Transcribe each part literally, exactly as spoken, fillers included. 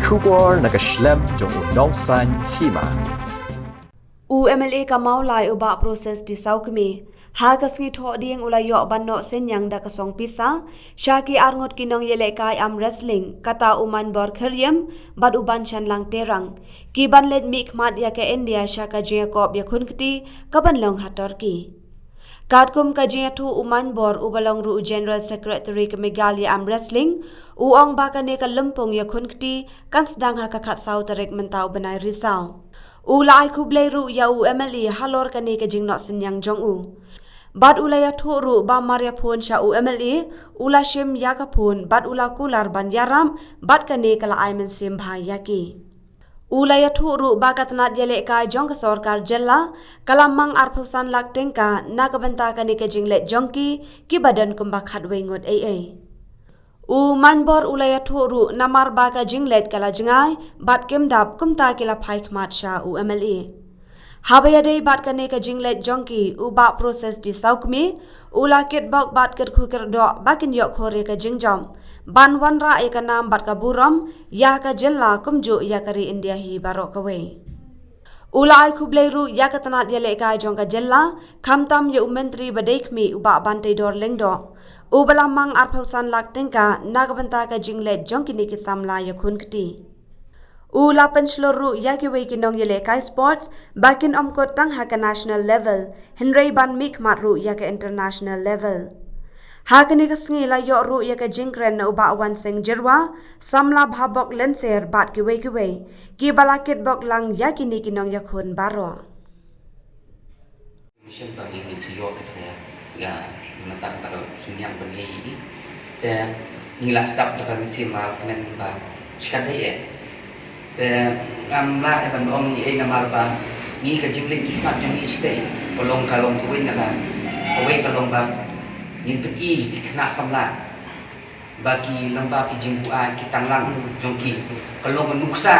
Khubor na ka shlem jong u nongsan hima. U M L A ka Mawlai u Bah Proses D Sawkmie ha ka sngi Thohdieng u la ïoh ban noh synñiang da ka song pisa sha ki arngut ki nongïalehkai arm wrestling, kata u Manbor Khyriem bad u Banshanlang Terang, ki ban leit mihkhmat ïa ka India sha ka jingïakop ïakhun kti ka ban long ha Turkey. Katkum ka jingïathuh u Manbor uba long ruh u General Secretary ka Meghalaya Arm Wrestling, u ong ba kane ka lympung ïakhun kti kan sdang ha ka khatsaw tarik mynta u bnai Risaw. U la ai khublei ruh ïa u M L A halor kane ka jingnoh synñiang jong u. Bad u la ïathuh ruh ba mar ïa phone sha u M L A, u la shim ïa ka phone bad u la kular ban ïarap, bad kane ka la ai mynsiem bha ïa ki. U la ïathuh ruh ba ka tnat ïalehkai jong ka sorkar jylla ka la mang arphew san lak tyngka na ka bynta kane ka jingleit jong ki, ki ba don kumba khatwei ngut ei ei. U Manbor u la ïathuh ruh namar ba ka jingleit ka la jngai bad kim dap, kumta ki la phai khmat sha u M L A. Haba ïadei bad kane ka jingleit jong ki, u Bah Proses D Sawkmie u la kitbok bad kyrkhu kyrdoh ba kin ïoh khor ïa ka jingjop ban wanrah ïa ka nam bad ka burom ïa ka jylla kumjuh ïa ka ri India hi baroh kawei. U la ai khublei ruh ïa ka tnat ïalehkai jong ka jylla, khamtam ïa u Myntri ba dei khmih u Bah Banteidor Lyngdoh, uba la mang arphew san lak tyngka na ka bynta ka jingleit jong kine ki samla ïakhun kti. U la pynshlur ruh ïa kiwei ki nongïalehkai sports ba kin ym kut tang ha ka national level, hynrei ban mihkhmat ruh ïa ka international level. Ha kane ka sngi la ïoh ruh ïa ka jingkren na u Bah Wansing Jyrwa, samla Bhabok Lynser bad kiwei kiwei, ki ba la kitbok lang ïa kine ki nongïakhun baroh. Mission ba ngi ngi shu ïoh ka, ïa, mynta ka synñiang ban ïa ïa. Te ngi la stop da ka mynsiem ba kmen ba shi katdei eh. Te ngam lah eh ban ong ïa ei namar ba ngi ka jingleit mihkhmat jong ngi shatei ka long, ka long kawei na ka, kawei ka long ba ngin pyni ki khynnah samla ba ki lyngba ki jingbuaid ki tanglang jong ki, ka long ka nuksa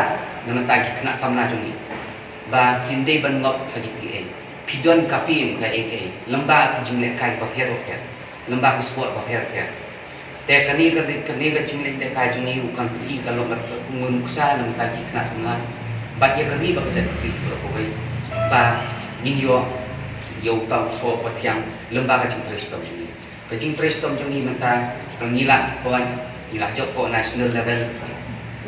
na bynta ki khynnah samla jong ngi ba kim dei ban ngop ha kiei. Phi don ka film kaei kaei lyngba ki jinglehkai bapher bapher, lyngba ki sport bapher bapher. Te kane ka, kane ka jinglehkai jong ngi ruh kan pyni ka long ka nuksa na bynta ki khynnah samla bad ïa ka ri bad ka jaitbynriew baroh kawei ba ngin ïoh ïa uta u soh uba thiang lyngba ka jingtrei shitom jong ngi. Ka jingtrei shitom jong ngi mynta, ka ngi la, ka wan, ngi la jop hapoh national level.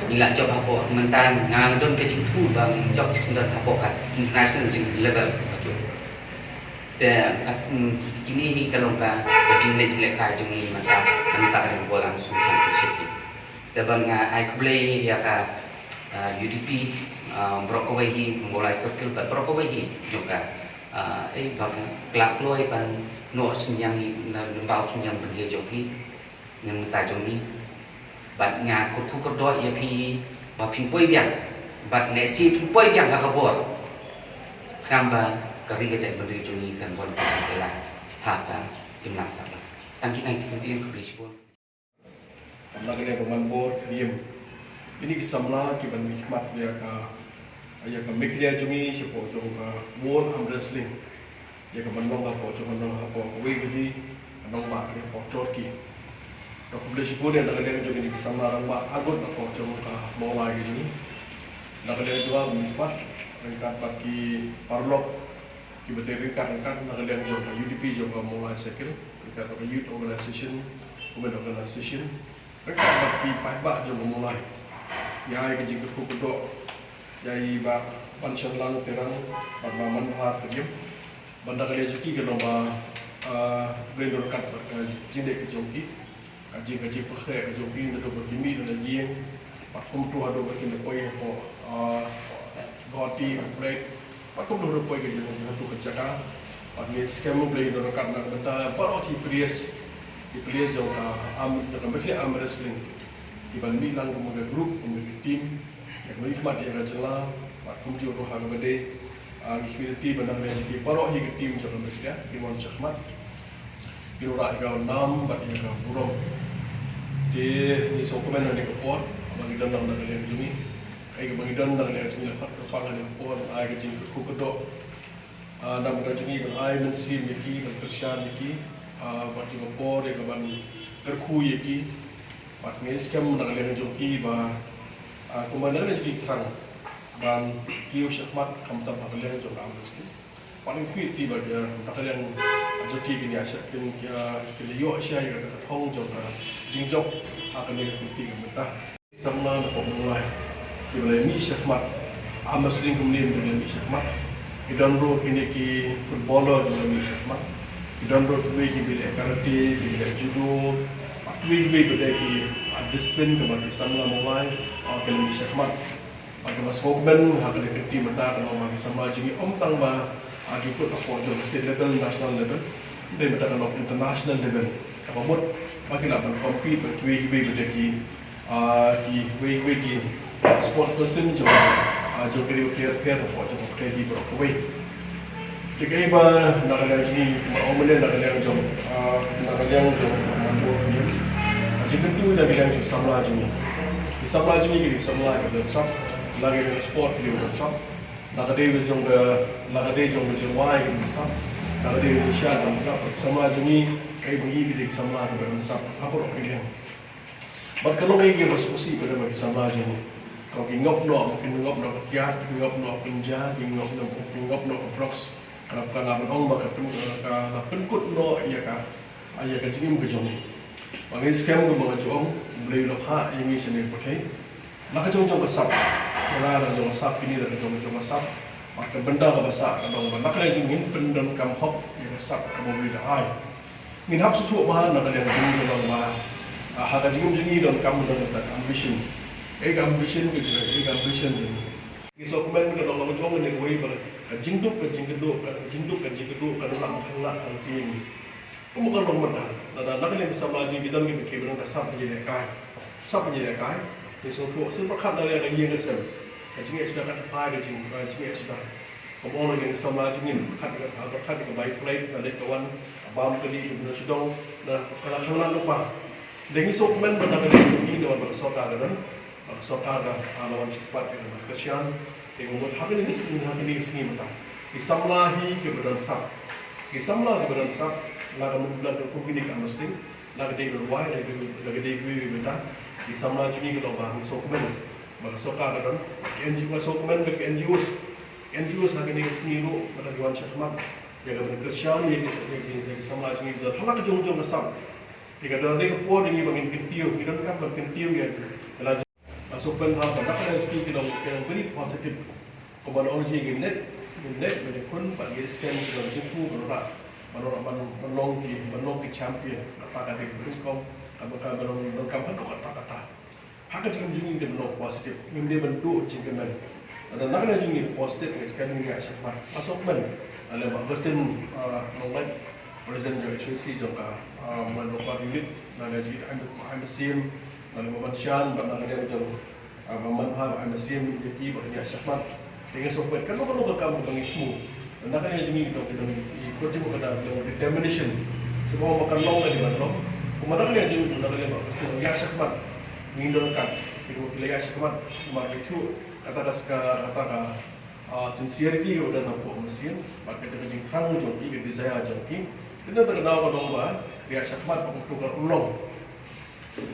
Ngi la jop hapoh mynta, nga don ka jingthmu ba ngin jop shisien hapoh ka international jing level. Te ka, mm, ki, kine hi ka long ka, ka jingleh, lehkai jong ngi mynta, mynta ka dang bol am sum championship. Te ba nga ai khublei ïa ka, ah, U D P, ah, baroh kawei hi, Mawlai Circle, bad baroh kawei hi jong ka, ah, eh, ba ka la kloi ban noh synñiang hi na lyngba u synñiang briew jong phi na bynta jong ngi. Bad nga kyrkhu kyrdoh ïa phi ba phin poi biang, bad lehse phin poi biang ha ka bor, khnang ba ka ri ka jaitbynriew jong ngi kan wan ka jingkylla ha ka imlang sahlang. Tang kine ki kyntien, khublei shibun. Na ka liang ka Manbor Khyriem, kine ki samla ki ban mihkhmat ïa ka, ïa ka Meghalaya jong ngi shapoh jong ka World Arm Wrestling, ïa ka ban long hapoh jong, ban long hapoh kawei ka ri, ka nongbah ka dei hapoh Turkey. Te khublei shibun ïa na ka liang jong kine ki samla rangbah arngut hapoh jong ka Mawlai ka jong ngi. Na ka liang jong nga mihkhmat ryngkat bad ki paralok kiba trei ryngkat ryngkat na ka liang jong ka U D P jong ka Mawlai Circle, ryngkat bad ka Youth Organization, Women Organization, ryngkat bad ki paidbah jong ka Mawlai. Ïa ka jingkyrkhu kyrdoh ïa i Bah Banshanlang Terang bad Bah Manbor Khyriem. Bad na ka liang jong ki ka long ba, ah, Blei un don ryngkat bad ka jingdei ka jong ki. Ka jing, ka jingpynkhreh ka jong ki naduh ba ki mih na ïing, bad kumta haduh ba kin da poi hapoh, ah, Guwahati, Flight, bad kumta haduh poi ka jing, haduh ka jaka. Bad ngi skhem U Blei un don ryngkat na ka bynta baroh ki players, ki players jong ka arm, jong ka Meghalaya Arm Wrestling, ki ban mih lang kum ka group, kum ka team, ïa ka mihkhmat ïa ka jylla, bad kumjuh ruh ha kaba dei, ah, ngi khmih lynti ba na ka liang jong ki baroh hi ka team jong ka Meghalaya kin wan shakhmat, kin wanrah ïa ka nam bad ïa ka burom. Te ngi sngewkmen ha kane ka por ba ngi don lang na ka liang jong ngi. Kaei kaba ngi don na ka liang jong ngi, la khot kyrpang ha kane ka por, ai ka jingkyrkhu kyrdoh, ah, na ka bynta jong ngi, ban ai mynsiem ïa ki, ban kyrshan ïa ki, ah, bad jong ka por ïa ka ban kyrkhu ïa ki. Bad ngi skhem na ka liang jong ki ba Ah, kumba na ka liang jong ki thrang ban kiew shakhmat khamtam ha ka liang jong ka arm wrestling. Pat ngi kyrpad ba ki, na ka liang jong ki, kin ïa sha, kin, ah, kin ïoh sha ïa ka thong jong ka jingjop ha kane ka kynti ka mynta. Samla na pop Mawlai kiba la mih shakhmat, arm wrestling kumne kiba la mih shakhmat. Ki don ruh kine ki footballer kiba la mih shakhmat. Ki don ruh kiwei kiba leh karate, kiba leh judo, bad kiwei kiwei pat de ki, ah, discipline kaba ki samla Mawlai, ah, ki la mih shakhmat. Bad kaba sngewkmen ha kane ka kynti mynta ka long ba ki samla jong ngi ym tang ba, ah, ki kut hapoh jong ka state level, national level, hynrei mynta ka long international level. Kaba mut ba ki lah ban compete bad kiwei kiwei pat de ki, ah, kiwei kiwei ki, ah, sports person jong, ah, jong ki ri bapher bapher hapoh jong ka pyrthei baroh kawei. Te kaei ba na ka liang jong ngi, kumba ong mynne, na ka liang jong, ah, na ka liang jong, ah, jingkyntu na ka liang jong ki samla jong ngi. Ki samla jong ngi ki dei ki samla kiba don sap, la ka dei ka sport kiba don sap, la ka dei jong ka, la ka dei jong ka jingrwai kiba don sap, la ka dei ka jingshisha kiba don sap. Ki samla jong ngi, kaei ba ngi ki dei ki samla kiba don sap ha baroh ki liang. Bad ka long kaei kaba sngewsih pat de ba ki samla jong ngi, ki ngop noh, ki ngop noh ka kiad, ki ngop noh ka kynja, ki ngop noh, ki ngop noh ka drugs. Ka la, ka la ban ong ba ka pyn, ka la pynkut noh ïa ka, ïa ka jingim ka jong ngi. Ba ngi skhem kumba nga ju ong, U Blei u la phah ïa ngi shane ka pyrthei. La ka jong jong ka sap, la ka jong ka sap, kine la ka jong jong ka sap. Bad ka bynta kaba sah ka long ba na ka liang jong ngi ngin pyndonkam hok ïa ka sap kaba U Blei u la ai. Ngin hap sngewthuh ba na ka liang jong ngi ka long ba, ah, ha ka jingim jong ngi donkam, donkam ka ambition. Kaei ka ambition ka jong, kaei ka ambition jong ngi. Ngi sngewkmen ka long, long jong ngi kawei ba ka jingduk, ka jingkyrduh, ka jingduk, ka jingkyrduh, ka dang lah ban khanglad hangtei. Kumba ka long mynta, lada na ka liang ki samla jong ngi ki don kiba, kiba don ka sap ban ïalehkai. Sap ban ïalehkai. Ngi sngewthuh, sngewthuh pyrkhat na ka liang ka ïing ka sem. Ka jingeh suda ka thapai, ka jing, ka jingeh suda. Kumba ong na ka liang ki samla jong ngi, pyrkhat ïa ka, pyrkhat ïa ka bai flight, ka leit ka wan, ka bam kali, ka bun shidong, na ka la khanglad lypa. Te ngi sngewkmen ba na ka liang jong ngi, da wan ba ka sorkar ka don, ba ka sorkar ka, ah, la wan shakhmat ïa ka kyrshan. Te nga mut ha kane ka sngi, ha kane ka sngi mynta, ki samla hi kiba don sap. Ki samla kiba don sap, la ka mut, la ka kum kine ki arm wrestling, la ka dei ka rwai, la ka dei, la ka dei kiwei kiwei mynta. Ki samla jong ngi ki long ba ngi sngewkmen ba ka sorkar ka don, ki N G O, sngewkmen ba ki N G Os, N G Os ha kane ka sngi ruh mynta ki wan shakhmat ïa ka ban kyrshan ïa ki, ïa ki, ïa ki samla jong ngi ki don ha la ka jong jong ka sap. Te ka don, dei ka por jong ngi ba ngin kyntiew, ngi donkam ban kyntiew ïa ki. Nga sngewkmen ba na ka liang jong ngi ki long, ki long very positive. Kumba ong jong ngi, ngin leit, ngin leit ban ïakhun bad ngi skhem ki long jingthmu ban rah, ban rah, ban, ban long ki, ban long ki champion. Kata ka dei ka nyngkong, kaba, kaba long, donkam haduh katta katta. Ha ka jingim jong ngi ngin long positive, ngim dei ban duh jingkyrmen. Lada na ka liang jong ngi positive, ngi skhem ngin ïa shakhmat. Nga sngewkmen, ah, lem Augustine, ah, Nonglait, President jong H Y C jong ka, ah, Mawlai Lower Park Unit, na ka liang jong ngi, ai, ai mynsiem, na ka liang Bah Manshan, bad na ka liang jong, ah, Bah Manbha, ai mynsiem ïa ki ba kin ïa shakhmat. Te nga sngewkmen, kano kano ka kam kaba ngi thmu, na ka liang jong ngi, ngi don, ngi don, ngi don ka determination. Sngewbha ba kan long, kan long. Kumba na ka liang jong ngi, na ka liang ba kin ïa shakhmat, ngi don ka, ki la ïa shakhmat, kumba ki shu, kata ka, kata ka, ah, sincerity ka don hapoh mynsiem, bad kata ka jingthrang jong ki, ka desire jong ki. Te na kata ka daw ka long ba ïa shakhmat ba kumta ka long.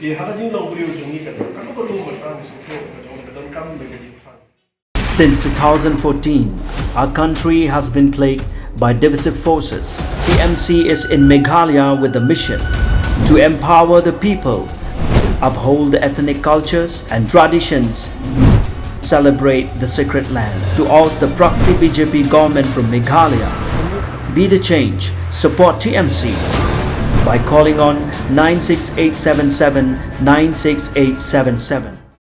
Te ha ka jinglong briew jong ngi ka don, kano kano ka thrang, sngewthuh ka jong ka donkam ka jingthrang. Since two thousand fourteen, our country has been plagued by divisive forces. T M C is in Meghalaya with the mission to empower the people, uphold the ethnic cultures and traditions, celebrate the sacred land. To oust the proxy B J P government from Meghalaya, be the change, support T M C by calling on nine six eight seven seven nine six eight seven seven.